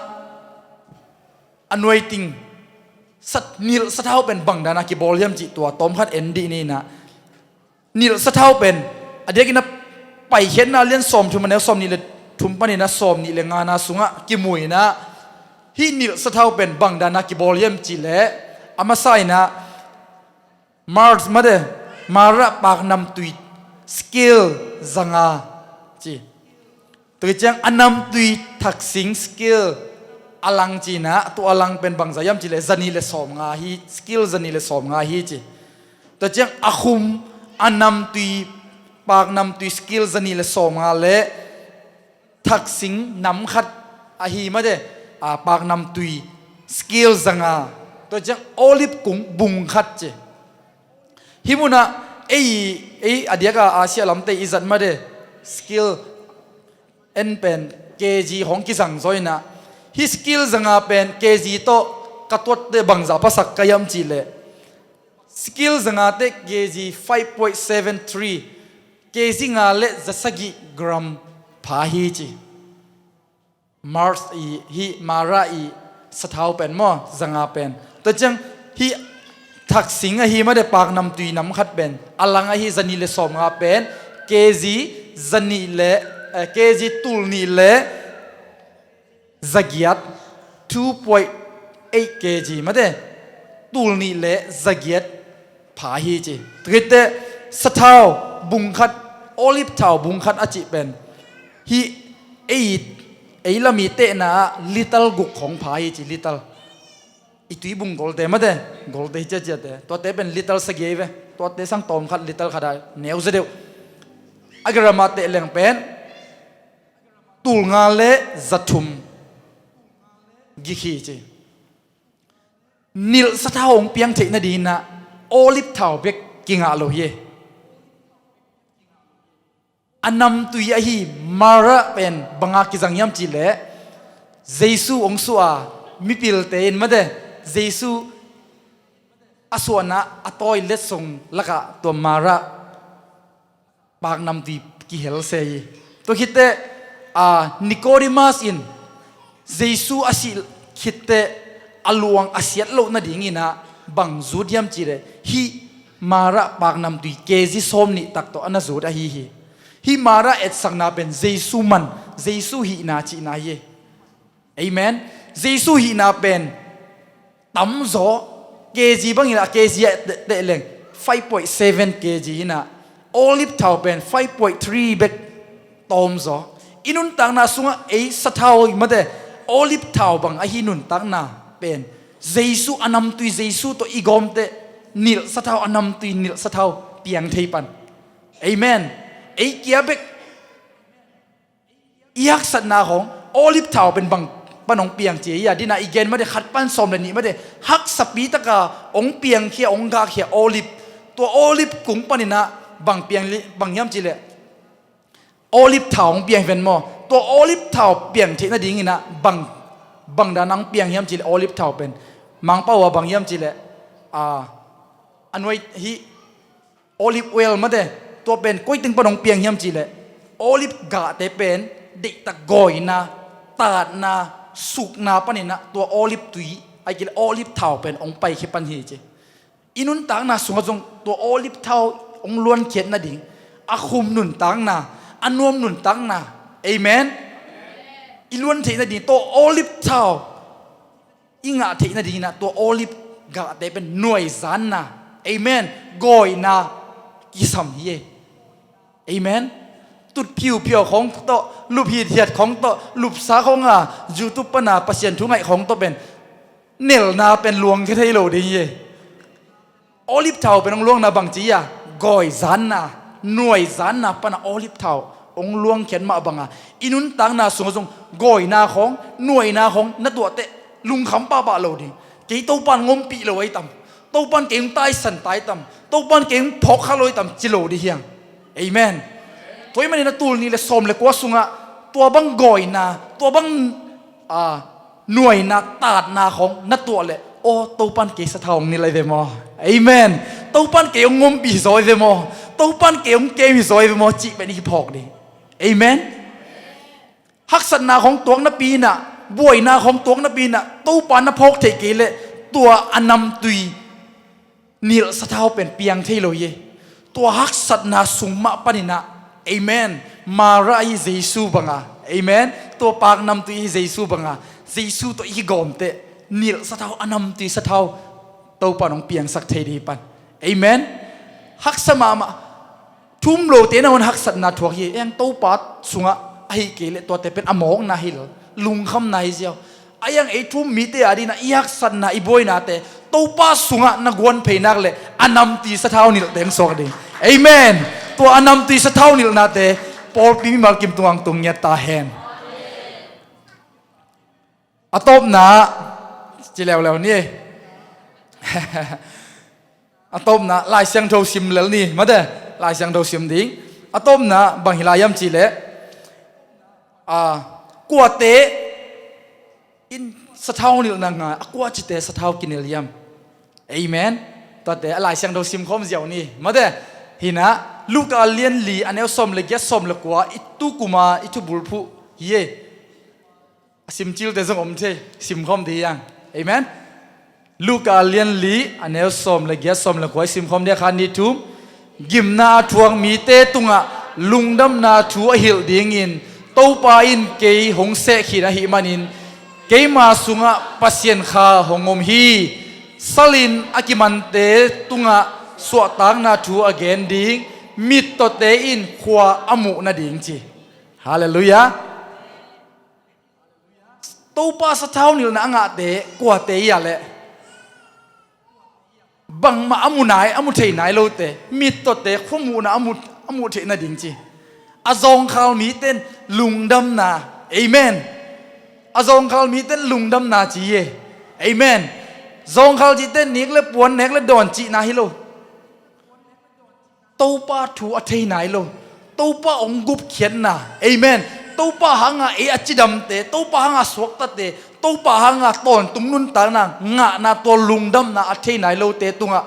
a nuaiting sat, nilh sathau pen bang dana kibawl hiam cih tua tawm khat en dih ninah. Nilh sathau pen a diakinah Paikhiatna lian sawm thum a neu sawm nih le thum paninah sawm nih le ngana sungah kimu inah hih nilh sathau pen bang dana kibawl hiam cih leh a masa inah Mars mate, Mara paknamtui scale zanga ci. Tua ciang a namtui thaksing scale a lang cinah, tua a lang pen bangza hiam cih leh zanih le sawmnga hi, scale zanih le sawmnga hi ci. Tua ciang a khum a namtui, paknamtui scale zanih le sawmnga le thaksing nam khat ahi mate, a, paknamtui scale zanga, tua ciang olive kung bung khat ci. Hih munah ei, ei a diaka Asia lamte i zat mate scale en pen kg hong kizang zaw inah hih scale zanga pen kg tawh ka tuatte bangza pasak ka hiam cih leh Sikil zangate kg five point seven three, kg nga le zasagih gram pha hi ci. Mars i hi, Mara i sathau pen maw, zanga pen. Tua ciang hi thaksing ahi made, paknamtui nam khat pen, a lang ahi zanih le sawmnga pen, kg zanih le, eh, kg tulnih le zagiat, two point eight kg made, tulnih le zagiat pha hi ci. Tua khit teh sathau bung khat, olive thau bung khat a cih pen hi, ei, ei lam i tehna ah litre guk khong pha hi ci, litre. I tuibung golte made, golte hi ciaciate, tuate pen litre sagih hi ve. Tuate sang tawm khat litre khat a neu zaw deuh. A gram a teh leng pen tulnga le zathum gik hi ci. Nilh sathau hong piang theih nadingin ah olive thau bek kingah lo hi. A namtui ahi Mara pen banga kizang hiam cih leh, Jesu hong suah a, mipilte in made, Jesu a suahna a tawi letsong lakah tua Mara paknamtui kihel se hi. Tua khit teh, a, Nicodemus in Jesu a sih khit teh a luang a siat loh nadingin ah bang zut hiam cih leh, hih Mara paknamtui kg sawmnih tak tawh a na zut ahi hi. Hih Mara etsakna pen Jesu man, Jesu hihna cihna hi. Amen. Jesu hihna pen tamzaw, kg bangin ah, kg a teh, teh leng five point seven kg hi-in ah, olive thau pen five point three bek tawmzaw. I nuntakna sungah ei sathau hi mate, olive thau bang ahi nuntakna pen Jesu a namtui, Jesu tawh i gawm teh nilh sathau, a namtui nilh sathau piang thei pan. Amen. Ei kia bek i haksatna khawng olive thau pen bang pan hong piang ci a, hi a, dina i gen mate, khat pan sawm le nih mate, haksapi taka hong piangkhia, hong gahkhia olive. Tua olive kung panin ah bang piang li, bang hiam cih leh, olive thau hong piang hi ven maw. Tua olive thau piang theih nadingin ah bang, bang dan hong piang hiam cih leh, olive thau pen Mangpau a bang hiam cih leh, a, a nuai hih olive oil mate, tua pen koi teng pan hong piang hiam cih leh, olive gahte pen deihtak gawina, tatna, sukna panin ah tua olive tui, ahih kei leh olive thau pen hong paikhia pan hi ci. I nuntakna sungah zong tua olive thau hong luankhiat nading, a khum nuntakna, a nuam nuntakna. Amen. I luan theih nading tua olive thau i ngah theih nadingin ah tua olive gahte pen nuaizanna, amen, gawina kisam hi e. Amen. Tut phiuphiau khawng tawh, lup hithiat khawng tawh, lupsa khawng a, YouTube pana Pasian thu ngaih khawng tawh pen nelna pen luangkhia thei lo ding hi e. Olive thau pen hong luangna bang ci a, gawizanna, nuaizanna pana olive thau hong luangkhiat mah banga, i nuntakna sungah zong gawina khawng, nuaina khawng na tuah teh lungkham pahpah lo ding. Kei Topan hong ompih lo ahi tam, Topan kei hong taisan tai tam, Topan kei hong phawkkha lo ahi tam ci lo ding hi hang. Amen. Tua ahih manin a tul nih le sawm le kua sungah tua bang gawina, tua bang, a, nuaina, tatna khawng na tuah leh, aw, Topan kei sathau hong nilh ahi ve maw? Amen. Topan kei hong ompih zaw ahi ve maw? Topan kei hong kem hi zaw ahi ve maw? Cih pen i kiphawk ding. Amen. Haksatna khawng tuak napi-in ah, buaina khawng tuak napi-in ah Topa na phawk theih kei leh, tua a namtui nilh sathau pen piang thei lo hi. Tua haksatna sung mah panin ah, amen, Mara ahi Jesu banga, amen, tua paknamtui ahi Jesu banga, Jesu tawh i kigawm teh nilh sathau, a namtui sathau Topan hong piangsak thei ding hi pan. Amen. Haksa mahmah. Thu um lote nangawn haksatna thuak hi. Eng, Topa sungah ahih kei leh tuate pen a mawkna hi lo, lungkhamna hi ziau. A iang ei thu um mite adingin ah i haksatna, i buainate Topa sungah na guan phei nak leh, a namtui sathau nilhte hong suak ding. Amen. Tua a namtui sathau nilhnate pawlpi mimal kim tungah hong tung ngiat ta hen. A tawpna, ci leuleu ni. A tawpna, Lai Siangtho sim lel ni, mate, Lai Siangtho sim ding. A tawpna bang hi lai hiam cih leh, a, kuate in sathau nilhna ngai, a kua cite sathau kinilh hiam? Amen. Tuate a Lai Siangtho simkhawm ziau ni. Mate, hinah Luka lian li a neu sawm le giat, sawm le kua i tukuma i thubulphuh hi e. A simcilte zong om thei, simkhawm dih hiang. Amen. Luka lian li a neu sawm le giat, sawm le kua i simkhawm dih a, khat, nih, thum. Gimna a thuak mite tungah lungdamna thu a hilh dingin Topa in kei hong seh khin ahih manin keima sungah Pasian Kha hong om hi. Salin a kimante tungah suahtakna thu a gen ding, mittawte in khua a muh nading ci. Halleluiah. Topa sathau nilhna a ngahte kuate ia leh? Bangmah a mu nai, a mu thei nai lote, mittawte khua muhna a mu, a muh theih nading ci. A zawngkhal mite in lungdamna. Amen. A zawngkhal mite in lungdamna ci e. Amen. Zawngkhal cihte in nik le puan, nek le dawn cihna hi lo. Topa thu a thei nai lo. Topa hong gupkhiatna. Amen. Topa hanga ei a cidamte, Topa hanga suaktate, Topa hanga tawntung nuntakna ngahna, tua lungdamna a thei nai lote tungah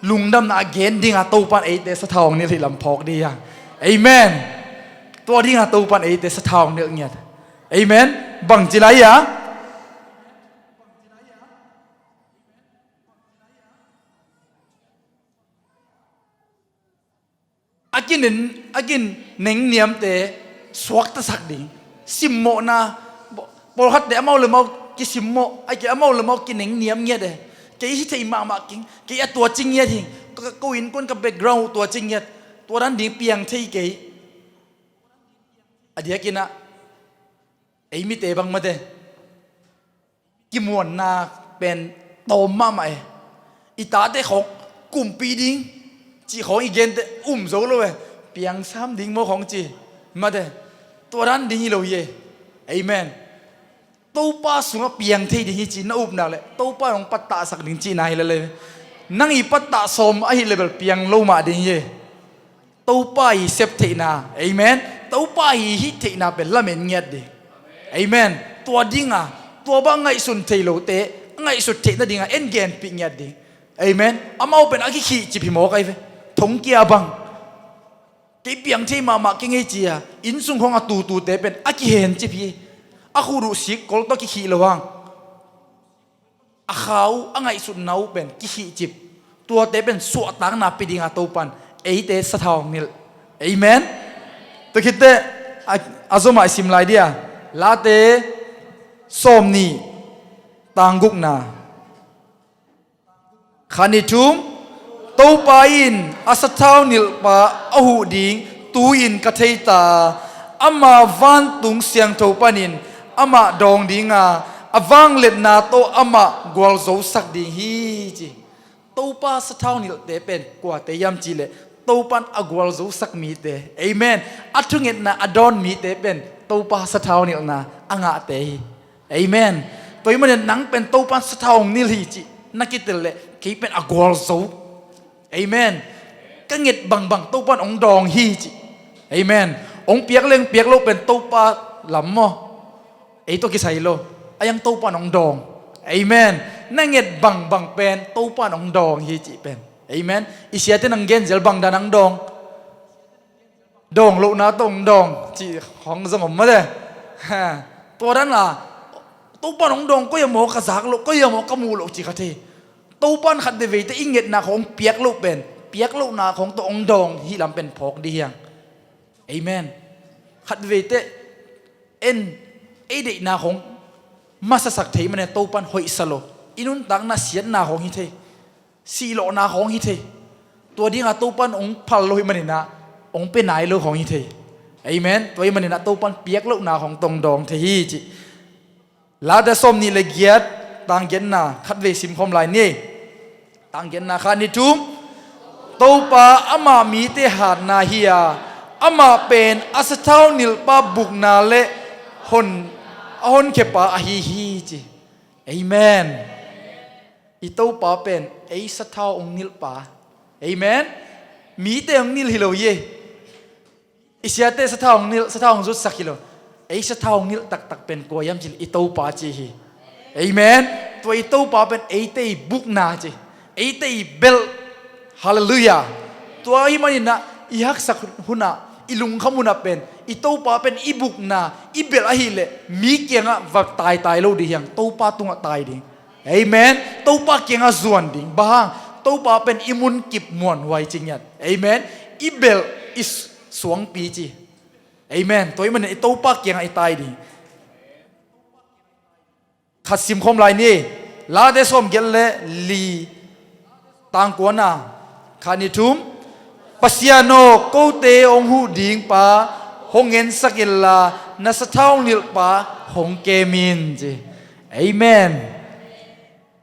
lungdamna a gen dinga Topa in eite sathau hong nilh hi lam phawk dih hiang. Amen. Tua dinga Topa in eite sathau hong nilh ngiat. Amen. Bangci lai a a kinen, a kinengniamte suaktasak ding. Simmawhna, pawlkhatte amau le amau kisimmawh, a ki amau le amau kinengniam ngiat e. Kei hi thei mahmah keng, kei a tua ci ngiat hi. Ka, ko innkuan, ka background tua ci ngiat. Tua dan ding piang thei kei. A diakinah ei mite bang mate kimuanna pen tawm mahmah e. I tate khawng kumpi ding cih khawng i gente um zo lo e. Piangsam ding maw khawng ci. Mate, tua dan ding hi lo hi e. Amen. Topa sungah piang thei ding hi ci na upna le Topa in hong pattahsak ding cihna hi lele. Nang i pattah sawm ahi le bel piang lo mah ding hi e. Topa i sep theihna, amen. Topa i hih theihna pen lamen ngiat ding. Amen. Tua dinga, tua bang ngaihsun thei lote a ngaihsut theih nadinga en genpih ngiat ding. Amen. Amau pen a kikhihcip hi mawk ahi ve. Thongkia bang kei piang thei mahmah kei ngei cia innsung khawng a tutute pen a kihencip hi. A khut uh sik kol tawh kikhih lo hang. A kha uh, a ngaihsutna uh pen kikhihcip. Tuate pen suahtakna pia dinga Topan eite sathau hong nilh. Amen. Tua khitteh a, a zomah i sim lai dia. Late sawmnih, tang gukna. Khat, nih, thum. Topa in a sathau nilhpa a huh ding tu-in ka thei ta. Ama vantung siangtho panin amah dawng dinga, a vangliatna tawh amah gualzosak ding hi ci. Topa sathau nilhte pen kuate hiam cihleh Topan a gualzosak mite. Amen. A thungetna a dawn mite pen Topa sathau nilhna a ngahte hi. Amen. Tua ahih manin nang pen Topan sathau hong nilh hi cih na kitel leh kei pen a gualzo. Amen. Ka nget bangbang Topan hong dawng hi cih. Amen. Hong piak leng piak loh pen Topa lam maw? Ei tawh kisai lo. A hiang Topan hong dawng. Amen. Na nget bangbang pen Topan hong dawng hi cih pen. Amen. I siate nang genzel bangdan hong dawng? Dawng lohna tawh hong dawng cih hong zong om mate. Ha. Tua dan la Topan hong dawng, koi a maw ka zak loh, koi a maw ka muh loh cih kha thei. Topan khat veiveite i ngetna khawng piak loh pen piak lohna khawng tawh hong dawng hi lam pen phawk dih hiang. Amen. Khat veiveite en ei deihna khawng masasak thei mane Topan hoihsa lo. I nuntakna siatna khawng hi thei. Sihlawhna khawng hi thei. Tua dinga Topan hong phal lo hi maninah hong pia nai lo khawng hi thei. Amen. Tua hi maninah Topan piak lohna khawng tawh hong dawng thei hi cih. Late sawmnih le giat, tang giatna khatvei simkhawm lai ni. Tang giatna, khat, nih, thum. Topa amah mite hatna hi a, amah pen a sathau nilhpa bukna le hon, a honkhia pa ahi hi ci. Amen. I Topa pen ei sathau hong nilhpa. Amen. Mite hong nilh hi lo hi. I siate sathau hong nilh, sathau hong zutsak hi lo. Ei sathau hong nilh taktak pen kua hiam cih leh i Topa ci hi. Amen. Tua i Topa pen eite i bukna ci. Eite i belh. Halleluiah. Tua ahih maninah i haksak hunah, i lungkham hunah pen i Topa pen i bukna i belh ahileh mi kiangah va taitai lo ding hi hang. Topa tungah tai ding. Amen. Topa kiangah zuan ding. Bang hang? Topa pen i munkip muanhuai ci ngiat. Amen. I belh i suangpi ci. Amen. Tua ahih manin i Topa kiangah i tai ding. Khat simkhawm lai ni. Late sawmgiat le li, tangkuana. Khat, nih, thum. Pasian aw, kote hong huh dingpa hong gensak inla, na sathau nilhpa hong kem in, ci. Amen.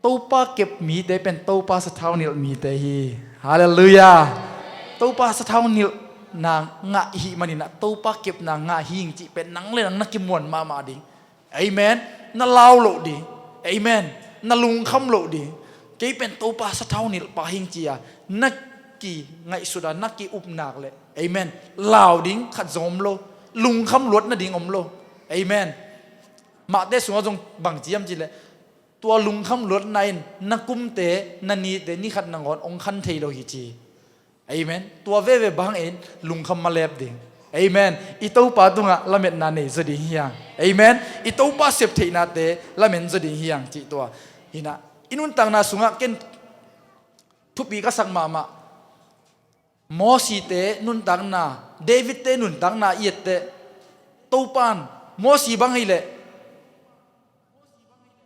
Topa kep mite pen Topa sathau nilh mite hi. Halleluiah. Topa sathau nilhna ngah hih maninah Topa kepna ngah hing cih pen nang le nang na kimuan mahmah ding. Amen. Na lau loh ding. Amen. Na lungkham loh ding. Kei pen Topa sathau nilhpa hing ci-a na kingaihsut a na ki-upnak leh, amen, lau ding khat zong om lo. Lungkham luat nading om lo. Amen. Mahte sungah zong bang ci hiam cih leh, tua lungkham luatna in na kumte, na nite ni khat nangawn hong khan thei lo hi, ci. Amen. Tua veve bang in lungkham malep ding. Amen. I Topa tungah lametna nei zaw ding hi hang. Amen. I Topa sep theihnate lamen zaw ding hi hang, cih tua. Hinah, i nuntakna sungah ken thupi ka sak mahmah. Mosite nuntakna, Davidte nuntakna i etteh, Topan Mosi bang hileh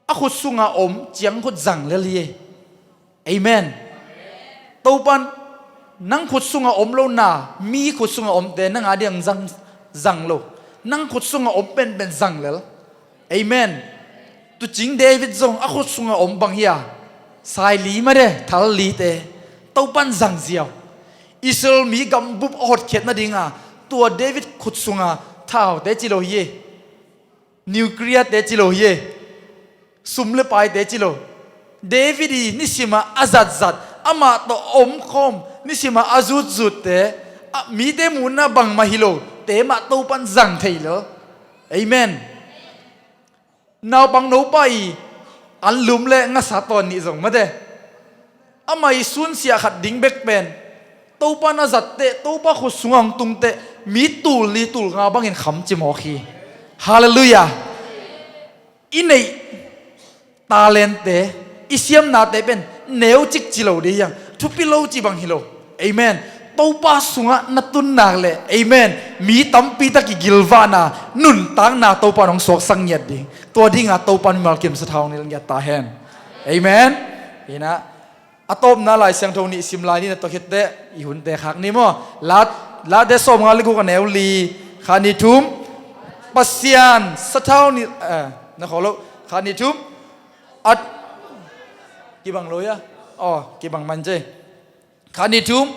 a khut sunga om ciangkhut zang lel hi. Amen. Topan nang khut sunga om lo na, mi khut sunga omte nang a diang zang, zang lo. Nang khut sunga om penpen zang lel. Amen. Tucing David zong a khut sunga om bang hi a, sai li made, thal lite, Topan zang ziau. Israel mi gambup a hotkhiat nadinga tua David khut sunga thaute ci lo hi. Nuclear-te ci lo hi. Sum le paite ci lo. David i nisima a zatzat, amah tawh omkhawm, nisima a zutzutte, a, mite muhna bangmah hi lo, te mah Topan zang thei lo. Amen. Naupang nopa i anlum le ngasa tawn nih zong mate, amah i sunsiah khat ding bek pen Topa na zatteh, Topa khut sungah hong tungteh, mi tul li tul nga bangin kham cimawk hi. Halleluiah. I neih talente, i siamnate pen neucik ci lo ding hi hang, thupi lo ci bang hi lo. Amen. Topa sungah na tun nak leh, amen, mi tampi tak i gilvahna, nuntakna Topa in hong suaksak ngiat ding. Tua dinga Topa in mimal kim sathau nilh ngiat ta hen. Amen. Hinah, a tawpna Lai Siangtho nih sim lai ni, na tawh khitteh i hunte khak ni maw. Late sawmnga le guk, a neu li. Khat, nih, thum. Pasian sathau nilh, eh, na khawh lo. Khat, nih, thum. A, kibang lo ia? Aw, kibang man cei. Khat, nih, thum.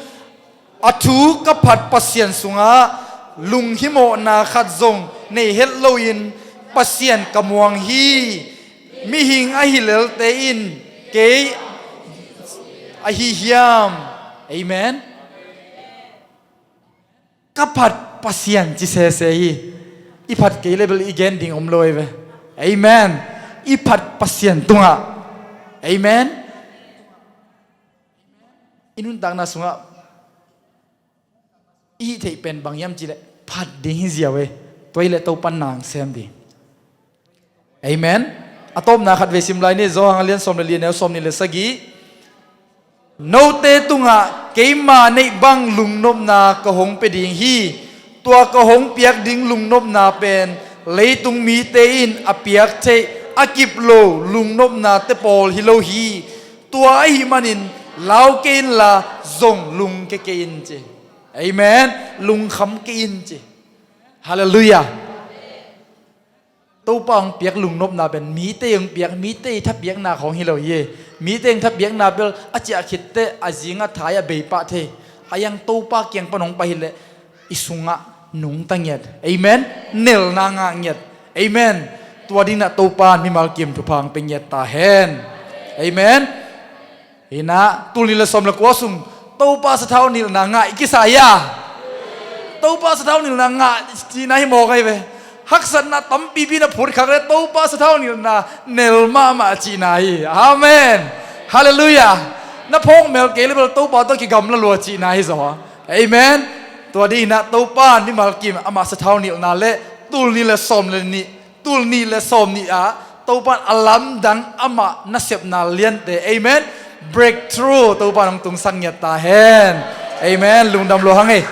A thu ka phat Pasian sungah lunghimawhna khat zong nei het loin Pasian ka muang hi. Mihing ahi lelte in kei ahi hiam? Amen. Ka phat Pasian ci sese hi. I phat kei le bel i gen ding om lo ei ve. Amen. I phat Pasian tungah. Amen. I nuntakna sungah i hih theih pen bang hiam cih leh phat ding hi ziau ei. Tua hileh Topan na hong sem ding. Amen. A tawpna khat vei sim lai ni, Johan a lian sawm le li, a neu sawmnih le sagih. Note tungah keima neih bang lungnopna ka hong pia ding hi. Tua ka hong piak ding lungnopna pen leitung mite in a piak theih a kip lo lungnopnate pawl hi lo hi. Tua ahih manin lau kei inla zong lungkia kei in, ci. Amen. Lungkham kei in, ci. Halleluiah. Topa hong piak lungnopna pen mite hong piak, mite i thapiakna khawng hi lo hi. Mite hong thapiakna bel a ciah khitteh a zingah thai a bei pah thei. A hiang Topa kiang pan hong pai hileh i sungah nungta ngiat. Amen. Nelna ngah ngiat. Amen. Tua dinah Topa in mimal kim thupha hong pia ngiat ta hen. Amen. Hinah, tul nih le sawm le kua sung Topa sathau nilhna ngah i kisa hia? Topa sathau nilhna ngah cihna hi mawk ahi ve. Haksatna tampipi na phutkhak le Topa sathau nilhna nel mahmah cihna hi. Amen. Halleluiah. Na phawk mel kei le bel Topa tawh kigamla lua cihna hi zaw. Amen. Tua dingin ah Topa mimal kim amah sathau nilhna le tul nih le sawm le nih, tul nih le sawm nih ah Topa a lamdang amah nasepna liante. Amen. Breakthrough Topa nong tungsak ngiat ta hen. Amen. Lungdam lua hang ei.